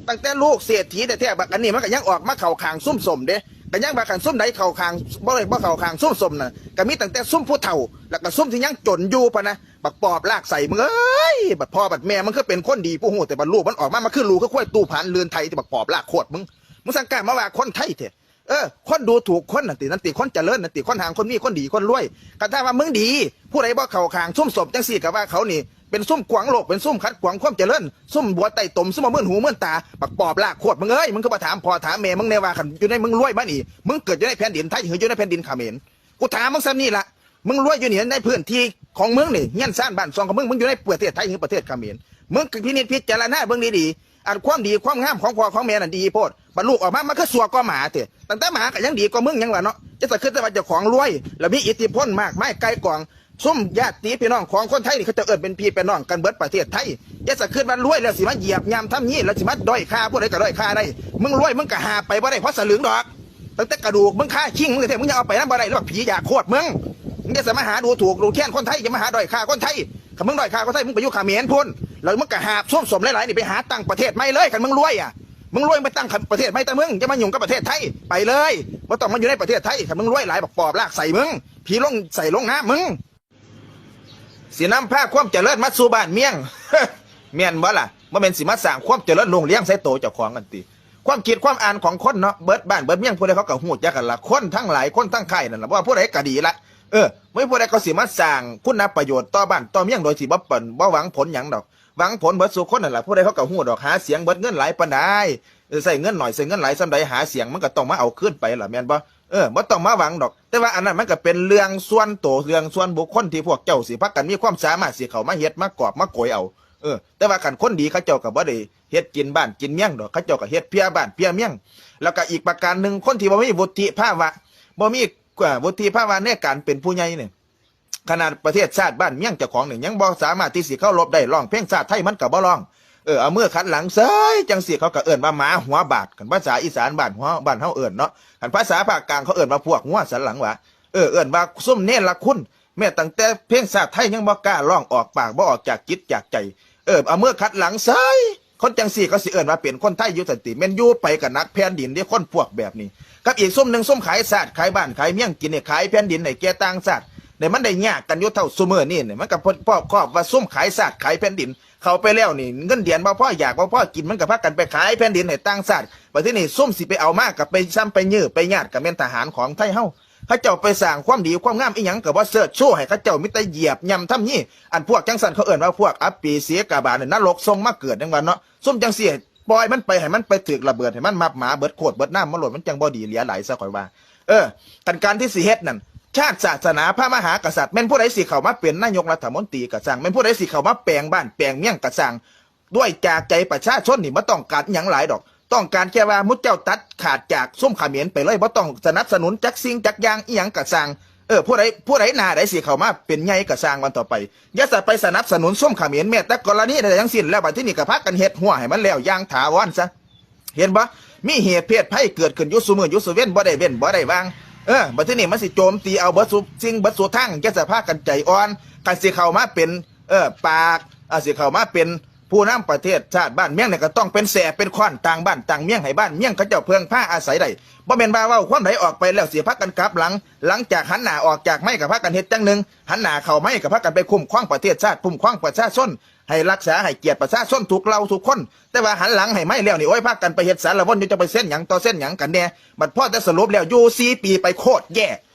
ຕັ້ງແຕ່ລູກເສດຖີແທ້ໆ ບັກອັນນີ້ມັນກໍຍັງອອກມາເຂົ້າຂ້າງຊຸມສົ້ມເດ້ ກໍຍັງວ່າຄັນຊຸມໃດເຂົ້າຂ້າງ ບໍ່ໄດ້ ບໍ່ເຂົ້າຂ້າງຊຸມສົ້ມນະ ກໍມີຕັ້ງແຕ່ຊຸມຜູ້ເຖົ້າ ແລ້ວກໍຊຸມທີ່ຍັງຈົນຢູ່ ປະນະ ບັກປອບລາກໄສ້ມຶງເອີຍ ບັດພໍ່ບັດແມ່ມຶງຄືເປັນຄົນດີຜູ້ຮູ້ ແຕ່ບັດລູກມັນອອກມາ ມັນຄືລູກຄືຄວາຍຕູ້ຜານລື່ນໄຖ ແຕ່ບັກປອບລາກໂຄດມຶງ ມຶງຊ່າງກ້າມາວ່າຄົນໄທແທ້. ເອີ ຄົນດູຖູກຄົນນັ້ນຕິ ນັ້ນຕິ ຄົນຈະເລີນນັ້ນຕິ ຄົນຮັ່ງຄົນມີ ຄົນດີຄົນລວຍ. ຄັນຖ້າວ່າມຶງດີ ຜູ້ໃດບໍ່ເຂົ້າຂ້າງຊຸມສົ້ມຈັ່ງຊີ້ ກໍວ່າເຂົານີ້ເປັນຊຸມຂວາງໂລກ ເປັນຊຸມຂັດຂວາງຄວາມຈະເລີນ ຊຸມບົວໃຕ້ຕົມ ຊຸມບໍ່ມື່ນຫູມື່ນຕາ. ບັກປອບລາກໂຄດມຶງເອີຍ ມຶງຄືບໍ່ຖາມພໍ່ຖາມແມ່ມຶງແດ່ວ່າ ຄັນຢູ່ໃນ ມຶງລວຍມານີ້ ມຶງເກີດຢູ່ໃນແຜ່ນດິນໄທ ຫຼື ຢູ່ໃນແຜ່ນດິນຂະເໝນ? ກູຖາມມຶງສ່ຳນີ້ລະ ມຶງລວຍຢູ່ນີ້ໃນພື້ນທີ່ຂອງມຶງນີ້ ເຮືອນຊານບ້ານຊ່ອງຂອງມຶງ ມຶງຢູ່ໃນປະເທດໄທ ຫຼື ປະເທດຂະເໝນ? ມຶງຄິດພິນິດພິຈາລະນາເບິ່ງດີໆ ອັນຄວາມດີຄວາມງາມຂອງພໍ່ຂອງແມ່ນັ້ນດີໂພດ ບັດລູກອອກມາມັນຄືຊົ່ວກວ່າໝາແທ້. ຕັ້ງແຕ່ໝາກໍຍັງດີກວ່າມຶງ ຍັງວ່າເນາະ. ຢ່າສະຄິດແຕ່ວ່າເຈົ້າຂອງລວຍ ແລ້ວມີອິດທິພົນມາກມາຍໄກ່ກອງ. ຊຸມຍາດຕິພີ່ນ້ອງຂອງຄົນໄທນີ້ ເຂົາເຈົ້າເອີ້ນເປັນພີ່ເປັນນ້ອງກັນເບິດປະເທດໄທ. ຢ່າສະຄິດວ່າລວຍແລ້ວຊິມາຢຽບຫຍ້ຳທຳຍີ່ ແລ້ວຊິມາດ້ອຍຄ່າຜູ້ໃດກໍດ້ອຍຄ່າໄດ້. ມຶງລວຍ ມຶງກໍຫາບໄປບໍ່ໄດ້ພໍສະລຶງດອກ. ຕັ້ງແຕ່ກະດູກມຶງຄາຄີງມຶງແທ້ໆ ມຶງຍັງເອົາໄປນຳບໍ່ໄດ້ເລີຍ ບັກຜີຢາກໂຄດມຶງ. ມຶງຢ່າສະມາຫາດູຖູກດູແຄນຄົນໄທ ຢ່າມາຫາດ້ອຍຄ່າຄົນໄທ. ຄັນມຶງດ້ອຍຄ່າຄົນໄທ ມຶງໄປຢູ່ຂະເໝນພຸ້ນ ແລ້ວມຶງກໍຫາບຊຸມສົ້ມຫຼາຍໆນີ້ໄປຫາຕັ້ງປະເທດໃໝ່ເລີຍ. ຄັນມຶງລວຍອະ ມຶງລວຍໄປຕັ້ງປະເທດໃໝ່ແຕ່ມຶງ ຢ່າມາຫຍຸ້ງກັບປະເທດໄທ ໄປເລີຍ. ບໍ່ຕ້ອງມາຢູ່ໃນປະເທດໄທ ຄັນມຶງລວຍຫຼາຍ ບັກປອບລາກໄສ້ມຶງ ຜີລົງໄສ້ລົງນາມມຶງ. ຊິນຳພາຄວາມຈະເລີນມາສູ່ບ້ານເມືອງ ແມ່ນບໍ່ລະ? ບໍ່ແມ່ນຊິມາສ້າງຄວາມຈະເລີນຮຸ່ງເຮືອງໃສ່ໂຕເຈົ້າຂອງຫັ້ນຕິ. ຄວາມຄິດຄວາມອ່ານຂອງຄົນເນາະ ເບິດບ້ານເບິດເມືອງ ຜູ້ໃດເຂົາກໍຮູ້ຈັກກັນລະ ຄົນທັງຫຼາຍ ຄົນທັງຄ້າຍນັ້ນລະ ບໍ່ວ່າຜູ້ໃດກໍດີລະ. ເອີ ບໍ່ມີຜູ້ໃດກໍຊິມາສ້າງຄຸນນະປະໂຫຍດຕໍ່ບ້ານຕໍ່ເມືອງ ໂດຍທີ່ບໍ່ ບໍ່ຫວັງຜົນຫຍັງດອກ. ຫວັງຜົນເບິດສູ່ຄົນນັ້ນລະ ຜູ້ໃດເຂົາກໍຮູ້ດອກ ຫາສຽງເບິດເງິນຫຼາຍປານໃດ ເອີ ໃຊ້ເງິນໜ້ອຍໃຊ້ເງິນຫຼາຍສ່ຳໃດ ຫາສຽງມັນກໍຕ້ອງມາເອົາຄືນໄປລະ ແມ່ນບໍ່? ເອີ ບໍ່ຕ້ອງມາຫວັງດອກ. ແຕ່ວ່າອັນນັ້ນມັນກໍເປັນເລື່ອງສ່ວນໂຕ ເລື່ອງສ່ວນບຸກຄົນ ທີ່ພວກເຈົ້າຊິພາກັນມີຄວາມສາມາດ ຊິເຂົ້າມາເຮັດມາກອບມາໂກຍເອົາ. ເອີ ແຕ່ວ່າຄັນຄົນດີເຂົາເຈົ້າກໍບໍ່ໄດ້ເຮັດກິນບ້ານກິນເມືອງດອກ ເຂົາເຈົ້າກໍເຮັດເພື່ອບ້ານເພື່ອເມືອງ. ແລ້ວກໍອີກປະການໜຶ່ງ ຄົນທີ່ບໍ່ມີວຸດທິພາວະ ບໍ່ມີ ເອີ ວຸດທິພາວະໃນການເປັນຜູ້ໃຫຍ່ນີ້ ຂະໜາດປະເທດຊາດບ້ານເມືອງເຈົ້າຂອງນີ້ ຍັງບໍ່ສາມາດທີ່ຊິເຄົາລົບໄດ້ ຮ້ອງເພງຊາດໄທມັນກໍບໍ່ຮ້ອງ. ເອີ ເອົາມືຂັດຫຼັງເສີຍ ຈັ່ງຊີ້ເຂົາກໍເອີ້ນວ່າໝາຫົວບາດ ຄັນພາສາອີສານບ້ານເຮົາ ບ້ານເຮົາເອີ້ນເນາະ. ຄັນພາສາພາກກາງເຂົາເອີ້ນວ່າພວກຫົວສັນຫຼັງຫວາ. ເອີ ເອີ້ນວ່າຊຸມເນລະຄຸນ. ແມ້ຕັ້ງແຕ່ເພງຊາດໄທຍັງບໍ່ກ້າຮ້ອງອອກປາກ ບໍ່ອອກຈາກຈິດຈາກໃຈ. ເອີ ເອົາມືຂັດຫຼັງເສີຍ. ຄົນຈັ່ງຊີ້ເຂົາຊິເອີ້ນວ່າເປັນຄົນໄທຢູ່ຊັ້ນຕິ? ແມ່ນຢູ່ໄປກໍໜັກແຜ່ນດິນເດ້ ຄົນພວກແບບນີ້. ກັບອີກຊຸມໜຶ່ງ ຊຸມຂາຍຊາດຂາຍບ້ານຂາຍເມືອງກິນນີ້ ຂາຍແຜ່ນດິນໃຫ້ແກ່ຕ່າງຊາດ. ແລ້ວມັນໄດ້ຍາກກັນຢູ່ເທົ່າຊຸມື້ນີ້ນີ້ ມັນກໍພໍ້ຄອບວ່າຊຸມຂາຍຊາດຂາຍແຜ່ນດິນ ເຂົ້າໄປແລ້ວນີ້ ເງິນເດືອນບໍ່ພໍ ຢາກບໍ່ພໍກິນ ມັນກໍພາກັນໄປຂາຍແຜ່ນດິນໃຫ້ຕ່າງຊາດ. ບັດທີນີ້ຊຸມຊິໄປເອົາມາ ກໍໄປຊ້ຳໄປຍື້ໄປຍາດ ກໍແມ່ນທະຫານຂອງໄທເຮົາ. ເຂົາເຈົ້າໄປສ້າງຄວາມດີຄວາມງາມອີ່ຫຍັງກໍບໍ່ເຊີດຊູໃຫ້ເຂົາເຈົ້າ ມີແຕ່ຢຽບຫຍ້ຳທຳຍີ່. ອັນພວກຈັ່ງຊັ້ນເຂົາເອີ້ນວ່າພວກອະປີເສກາບາດ ນະລົກສົ່ງມາເກີດ ຈັ່ງວ່າເນາະ. ຊຸມຈັ່ງຊີ້ ປ່ອຍມັນໄປ ໃຫ້ມັນໄປຖືກລະເບີດ ໃຫ້ມັນມັບໝາເບິດໂຄດເບິດນາມມັນໂລດ ມັນຈັ່ງບໍ່ດີເຫຼືອຫຼາຍຊະ ຂ້ອຍວ່າ. ເອີ ຄັນການທີ່ຊິເຮັດນັ້ນ ຊາດ ສາສະໜາ ພະມະຫາກະສັດ ແມ່ນຜູ້ໃດຊິເຂົ້າມາເປັນນາຍົກລັດຖະມົນຕີກໍຊ່າງ ແມ່ນຜູ້ໃດຊິເຂົ້າມາແປງບ້ານແປງເມືອງກໍຊ່າງ ດ້ວຍຈາກໃຈປະຊາຊົນນີ້ບໍ່ຕ້ອງການອີ່ຫຍັງຫຼາຍດອກ. ຕ້ອງການແຄ່ວ່າໝູ່ເຈົ້າຕັດຂາດຈາກຊຸມຂະເໝນໄປເລີຍ ບໍ່ຕ້ອງສະໜັບສະໜູນຈັກສິ່ງຈັກຢ່າງອີ່ຫຍັງກໍຊ່າງ. ເອີ ຜູ້ໃດ ຜູ້ໃດໜ້າໃດຊິເຂົ້າມາເປັນໃຫຍ່ກໍຊ່າງວັນຕໍ່ໄປ ຢ່າສະໄປສະໜັບສະໜູນຊຸມຂະເໝນແມ້ແຕ່ກໍລະນີໃດທັງສິ້ນ. ແລ້ວບັດທີນີ້ກໍພາກັນເຮັດຮົ້ວໃຫ້ມັນແລ້ວຢ່າງຖາວອນຊະ. ເຫັນບໍ່? ມີເຫດເພດໄພເກີດຂຶ້ນຢູ່ຊຸມື້ຢູ່ຊຸເວັນ ບໍ່ໄດ້ເວັ້ນບໍ່ໄດ້ວ່າງ. ເອີ ບັດທີນີ້ມັນຊິໂຈມຕີເອົາເບິດຊຸສິ່ງເບິດຊຸທາງ. ຢ່າສະພາກັນໃຈອ່ອນ. ຄັນຊິເຂົ້າມາເປັນ ເອີ ປາກ ອາ ຊິເຂົ້າມາເປັນ ຜູ້ນຳປະເທດຊາດບ້ານເມືອງນີ້ ກໍຕ້ອງເປັນແສ້ເປັນຄ້ອນ ຕັ້ງບ້ານຕັ້ງເມືອງ ໃຫ້ບ້ານເມືອງເຂົາເຈົ້າເພິ່ງພາອາໄສໄດ້. ບໍ່ແມ່ນວ່າເວົ້າຄວາມໃດອອກໄປແລ້ວ ຊິພາກັນກັບຫຼັງ. ຫຼັງຈາກຫັນໜ້າອອກຈາກໄມ ກໍພາກັນເຮັດຈັ່ງໜຶ່ງ, ຫັນໜ້າເຂົ້າໄມ ກໍພາກັນໄປຄຸ້ມຄອງປະເທດຊາດ, ຄຸ້ມຄອງປະຊາຊົນ, ໃຫ້ຮັກສາໃຫ້ກຽດປະຊາຊົນທຸກເຫຼົ່າທຸກຄົນ. ແຕ່ວ່າຫັນຫຼັງໃຫ້ໄມແລ້ວນີ້ ໂອ້ຍ ພາກັນໄປເຮັດສາລະວົນຢູ່ ຈະໄປເຊັນຫຍັງຕໍ່ເຊັນຫຍັງກັນແດ່. ບັດພໍແຕ່ສະຫຼຸບແລ້ວ ຢູ່ສີ່ປີໄປໂຄດແຍ່.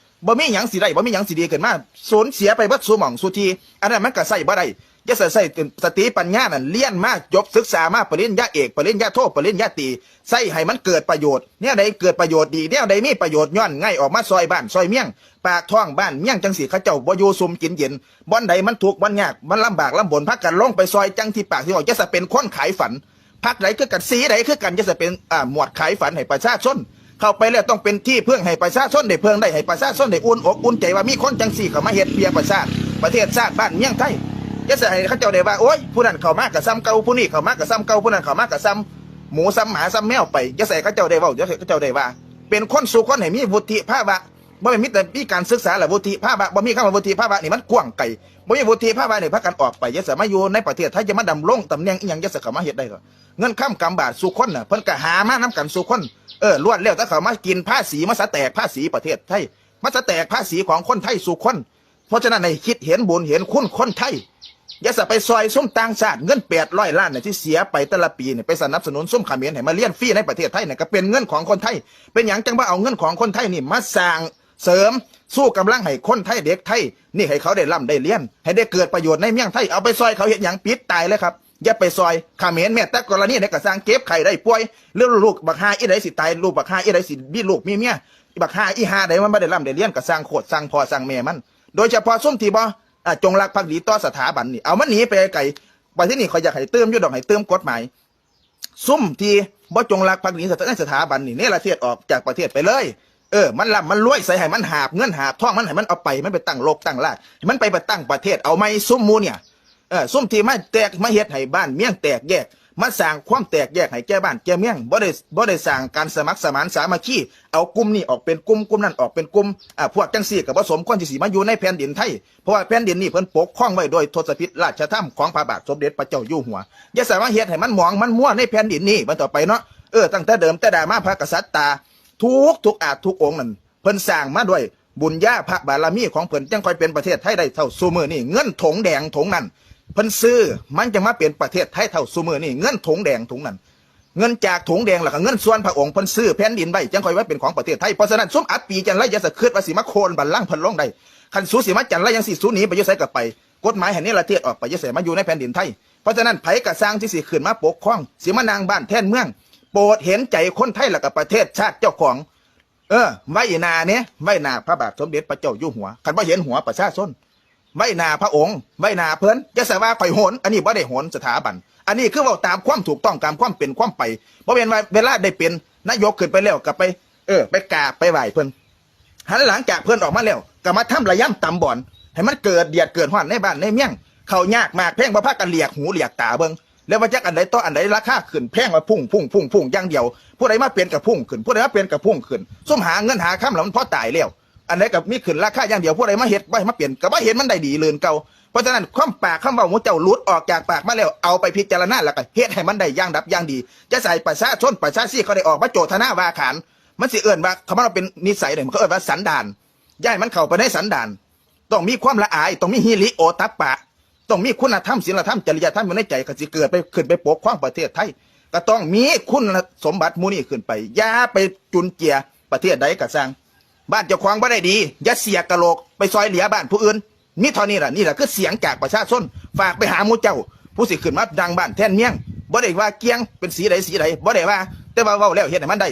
ບໍ່ມີຫຍັງຊິໄດ້ ບໍ່ມີຫຍັງຊິດີຂຶ້ນມາ ສູນເສຍໄປເບິດສູ່ໝ່ອງສູ່ທີ່. ອັນນັ້ນມັນກໍໃຊ້ບໍ່ໄດ້. ຢ່າໃຊ້ ໃຊ້ສະຕິປັນຍານັ້ນ ຮຽນມາຈົບສຶກສາມາປະລິນຍາເອກ ປະລິນຍາໂທ ປະລິນຍາຕີ ໃຊ້ໃຫ້ມັນເກີດປະໂຫຍດ. ແນວໃດເກີດປະໂຫຍດດີ ແນວໃດມີປະໂຫຍດ ຍ້ອນໄງອອກມາຊ່ອຍບ້ານຊ່ອຍເມືອງ ປາກທ້ອງບ້ານເມືອງ ຈັ່ງຊີ້ເຂົາເຈົ້າບໍ່ຢູ່ຊຸ່ມກິນເຢັນ. ບ່ອນໃດມັນທຸກມັນຍາກ ມັນລຳບາກລຳບົນ ພາກັນລົງໄປຊ່ອຍ ຈັ່ງທີ່ປາກທີ່ເວົ້າ. ຢ່າສະເປັນຄົນຂາຍຝັນ. ພັກໃດຄືກັນ ສີໃດຄືກັນ ຢ່າສະເປັນ ອາ ໝວດຂາຍຝັນໃຫ້ປະຊາຊົນ. ເຂົ້າໄປແລ້ວຕ້ອງເປັນທີ່ເພິ່ງໃຫ້ປະຊາຊົນໄດ້ເພິ່ງໄດ້ ໃຫ້ປະຊາຊົນໄດ້ອຸ່ນອົກອຸ່ນໃຈວ່າມີຄົນຈັ່ງຊີ້ເຂົ້າມາເຮັດເພື່ອປະຊາ ປະເທດຊາດບ້ານເມືອງໄທ. ຢ່າໃຫ້ເຂົາເຈົ້າໄດ້ວ່າ ໂອ້ຍ ຜູ້ນັ້ນເຂົ້າມາກໍຊ່ຳເກົ່າ ຜູ້ນີ້ເຂົ້າມາກໍຊ່ຳເກົ່າ ຜູ້ນັ້ນເຂົ້າມາກໍຊ່ຳໝູ ຊ່ຳໝາ ຊ່ຳແມວໄປ. ຢ່າໃຫ້ເຂົາເຈົ້າໄດ້ເວົ້າ ຢ່າໃຫ້ເຂົາເຈົ້າໄດ້ວ່າ. ເປັນຄົນສູ່ຄົນໃຫ້ມີວຸດທິພາວະ ບໍ່ແມ່ນມີແຕ່ມີການສຶກສາ ແລະ ວຸດທິພາວະ. ບໍ່ມີຄຳວ່າວຸດທິພາວະນີ້ ມັນກວ້າງໄກ. ບໍ່ມີວຸດທິພາວະນີ້ ພາກັນອອກໄປ. ຢ່າສາມາດຢູ່ໃນປະເທດໄທ ຢ່າມາດຳລົງຕຳແໜ່ງອີ່ຫຍັງ ຢ່າສາມາດເຮັດໄດ້ດອກ. ເງິນຄຳກຳບາດສູ່ຄົນນະ ເພິ່ນກໍຫາມານຳກັນສູ່ຄົນ. ເອີ ລ້ວນແລ້ວແຕ່ເຂົາມາກິນພາສີ ມາສະແຕກພາສີປະເທດໄທ ມາສະແຕກພາສີຂອງຄົນໄທສູ່ຄົນ. ເພາະສະນັ້ນ ໃຫ້ຄິດເຫັນບຸນເຫັນຄຸນຄົນໄທ. ຢ່າສະໄປຊ່ອຍຊຸມຕ່າງຊາດ. ເງິນແປດຮ້ອຍລ້ານນີ້ທີ່ເສຍໄປແຕ່ລະປີນີ້ ໄປສະໜັບສະໜູນຊຸມຂະເໝນໃຫ້ມາຮຽນຟຣີໃນປະເທດໄທນີ້ ກໍເປັນເງິນຂອງຄົນໄທ. ເປັນຫຍັງຈັ່ງບໍ່ເອົາເງິນຂອງຄົນໄທນີ້ມາສ້າງເສີມຊູກຳລັງໃຫ້ຄົນໄທ ເດັກໄທນີ້ ໃຫ້ເຂົາໄດ້ລ່ຳໄດ້ລຽນ ໃຫ້ໄດ້ເກີດປະໂຫຍດໃນເມືອງໄທ. ເອົາໄປຊ່ອຍເຂົາເຮັດຫຍັງ? ປິດຕາຍເລີຍຄັບ. ຢ່າໄປຊ່ອຍຂະເໝນແມ້ແຕ່ກໍລະນີໃດກໍຊ່າງ ເຈັບໄຂ້ໄດ້ປ່ວຍ ຫຼືລູກບັກຫ່າອີໃດຊິຕາຍ ລູກບັກຫ່າອີໃດຊິມີລູກມີເມຍ ບັກຫ່າອີຫ່າໃດມັນບໍ່ໄດ້ລ່ຳໄດ້ລຽນ ກໍຊ່າງໂຄດຊ່າງພໍ່ຊ່າງແມ່ມັນ. ໂດຍສະເພາະຊຸມທີ່ບໍ່ ອາ ຈົງລັກພັກດີຕໍ່ສະຖາບັນນີ້ ເອົາມັນໜີໄປໄກໆ. ບັດທີນີ້ຂ້ອຍຢາກໃຫ້ຕື່ມຢູ່ດອກ ໃຫ້ຕື່ມກົດໝາຍ. ຊຸມທີ່ບໍ່ຈົງລັກພັກດີໃນສະຖາບັນນີ້ ເນລະເທດອອກຈາກປະເທດໄປເລີຍ. ເອີ ມັນລ່ຳມັນລວຍໃສ ໃຫ້ມັນຫາບເງິນຫາບທອງມັນ ໃຫ້ມັນເອົາໄປ ມັນໄປຕັ້ງລົກຕັ້ງລາກ ໃຫ້ມັນໄປ ໄປຕັ້ງປະເທດເອົາໃໝ່ ຊຸມໝູ່ນີ້. ເອີ ຊຸມທີ່ມາແຕກ ມາເຮັດໃຫ້ບ້ານເມືອງແຕກແຍກ ມາສ້າງຄວາມແຕກແຍກໃຫ້ແກ່ບ້ານແກ່ເມືອງ ບໍ່ໄດ້ ບໍ່ໄດ້ສ້າງການສະໝັກສະໝານສາມັກຄີ ເອົາກຸ່ມນີ້ອອກເປັນກຸ່ມ ກຸ່ມນັ້ນອອກເປັນກຸ່ມ. ອາ ພວກຈັ່ງຊີ້ກໍບໍ່ສົມຄວນທີ່ຊິມາຢູ່ໃນແຜ່ນດິນໄທ ເພາະວ່າແຜ່ນດິນນີ້ເພິ່ນປົກຄອງໄວ້ໂດຍທົດສະພິດລາຊະທຳຂອງພະບາດສົມເດັດພະເຈົ້າຢູ່ຫົວ. ຢ່າສາມາດເຮັດໃຫ້ມັນໝອງມັນມົວໃນແຜ່ນດິນນີ້ບັດຕໍ່ໄປເນາະ. ເອີ ຕັ້ງແຕ່ເດີມແຕ່ດາມາ ພະກະສັດຕາທຸກ ທຸກອາດທຸກອົງນັ້ນ ເພິ່ນສ້າງມາດ້ວຍບຸນຍາພະບາລະມີຂອງເພິ່ນ ຈັ່ງຄ່ອຍເປັນປະເທດໄທໄດ້ເທົ່າຊຸມື້ນີ້. ເງິນຖົງແດງຖົງນັ້ນ ເພິ່ນຊື້ ມັນຈັ່ງມາເປັນປະເທດໄທເທົ່າຊຸມື້ນີ້. ເງິນຖົງແດງຖົງນັ້ນ ເງິນຈາກຖົງແດງ ແລ້ວກໍເງິນສ່ວນພະອົງ ເພິ່ນຊື້ແຜ່ນດິນໄວ້ ຈັ່ງຄ່ອຍມາເປັນຂອງປະເທດໄທ. ເພາະສະນັ້ນ ຊຸມອັດປີຈັນໄລ ຢ່າສະຄິດວ່າຊິມາໂຄ່ນບັນລັງເພິ່ນລົງໄດ້. ຄັນສູຊິມາຈັນໄລຈັ່ງຊີ້ ສູໜີໄປຢູ່ໃສກໍໄປ. ກົດໝາຍໃຫ້ເນລະເທດອອກໄປ ຢ່າໃສ່ມາຢູ່ໃນແຜ່ນດິນໄທ. ເພາະສະນັ້ນ ໃຜກໍຊ່າງທີ່ຊິຂຶ້ນມາປົກຄອງ ຊິມານັ່ງບ້ານແທນເມືອງ ໂປດເຫັນໃຈຄົນໄທ ແລ້ວກໍປະເທດຊາດເຈົ້າຂອງ. ເອີ ໄວ້ໜ້າແດ່ ໄວ້ໜ້າພະບາດສົມເດັດພະເຈົ້າຢູ່ຫົວ. ຄັນບໍ່ເຫັນຫົວປະຊາຊົນ ໄວ້ໜ້າພະອົງ ໄວ້ໜ້າເພິ່ນ. ຢ່າສະວ່າຂ້ອຍໂຫນ ອັນນີ້ບໍ່ໄດ້ໂຫນສະຖາບັນ ອັນນີ້ຄືເວົ້າຕາມຄວາມຖືກຕ້ອງ ຕາມຄວາມເປັນຄວາມໄປ. ບໍ່ແມ່ນວ່າເວລາໄດ້ເປັນນາຍົກຂຶ້ນໄປແລ້ວກໍໄປ ເອີ ໄປກາບໄປໄຫວ້ເພິ່ນ. ຫັນຫຼັງຈາກເພິ່ນອອກມາແລ້ວ ກໍມາທຳລະຍຳຕຳບອນ ໃຫ້ມັນເກີດເດືອດເກີດຮ້ອນໃນບ້ານໃນເມືອງ. ເຂົ້າຍາກໝາກແພງ ບໍ່ພາກັນຫຼຽກຫູຫຼຽກຕາເບິ່ງ ແລ້ວວ່າຈັກອັນໃດຕໍ່ອັນໃດ ລາຄາຂຶ້ນແພງວ່າພຸ້ງໆໆໆຢ່າງດຽວ. ຜູ້ໃດມາເປັນກໍພຸ້ງຂຶ້ນ ຜູ້ໃດມາເປັນກໍພຸ້ງຂຶ້ນ. ຊຸມຫາເງິນຫາຄຳແລ້ວມັນພໍຕາຍແລ້ວ. ອັນໃດກໍມີຂຶ້ນລາຄາຢ່າງດຽວ ຜູ້ໃດມາເຮັດ ບໍ່ໃຫ້ມາເປັນ ກໍບໍ່ເຫັນມັນໄດ້ດີເລີນເກົ່າ. ເພາະສະນັ້ນ ຄວາມປາກຄຳເວົ້າໝູ່ເຈົ້າຫຼຸດອອກຈາກປາກມາແລ້ວ ເອົາໄປພິຈາລະນາ ແລ້ວກໍເຮັດໃຫ້ມັນໄດ້ຢ່າງດັບຢ່າງດີ. ຢ່າໃຫ້ປະຊາຊົນ ປະຊາຊີເຂົາໄດ້ອອກມາໂຈທະນາວ່າຂານ. ມັນຊິເອີ້ນວ່າ ຄຳວ່າເປັນນິໄສເດ້ ມັນເຂົາເອີ້ນວ່າສັນດານ. ຢ່າໃຫ້ມັນເຂົ້າໄປໃນສັນດານ. ຕ້ອງມີຄວາມລະອາຍ ຕ້ອງມີຫິລິໂອຕັບປະ ຕ້ອງມີຄຸນນະທຳ ສິນລະທຳ ຈະລິຍະທຳຢູ່ໃນໃຈ. ຄັນຊິເກີດໄປ ຂຶ້ນໄປປົກຄອງປະເທດໄທ ກໍຕ້ອງມີຄຸນສົມບັດໝູ່ນີ້ຂຶ້ນໄປ. ຢ່າໄປຈຸນເຈືອປະເທດໃດກໍຊ່າງ. ບ້ານເຈົ້າຂອງບໍ່ໄດ້ດີ ຢ່າເສຍກະໂຫຼກໄປຊ່ອຍເຫຼືອບ້ານຜູ້ອື່ນ. ມີເທົ່ານີ້ລະ ນີ້ລະຄືສຽງຈາກປະຊາຊົນ. ຝາກໄປຫາໝູ່ເຈົ້າ ຜູ້ຊິຂຶ້ນມານັ່ງບ້ານແທນເມືອງ. ບໍ່ໄດ້ວ່າກ່ຽງເປັນສີໃດສີໃດ ບໍ່ໄດ້ວ່າ ແຕ່ວ່າເວົ້າແລ້ວເຮັດໃຫ້ມັນໄດ້.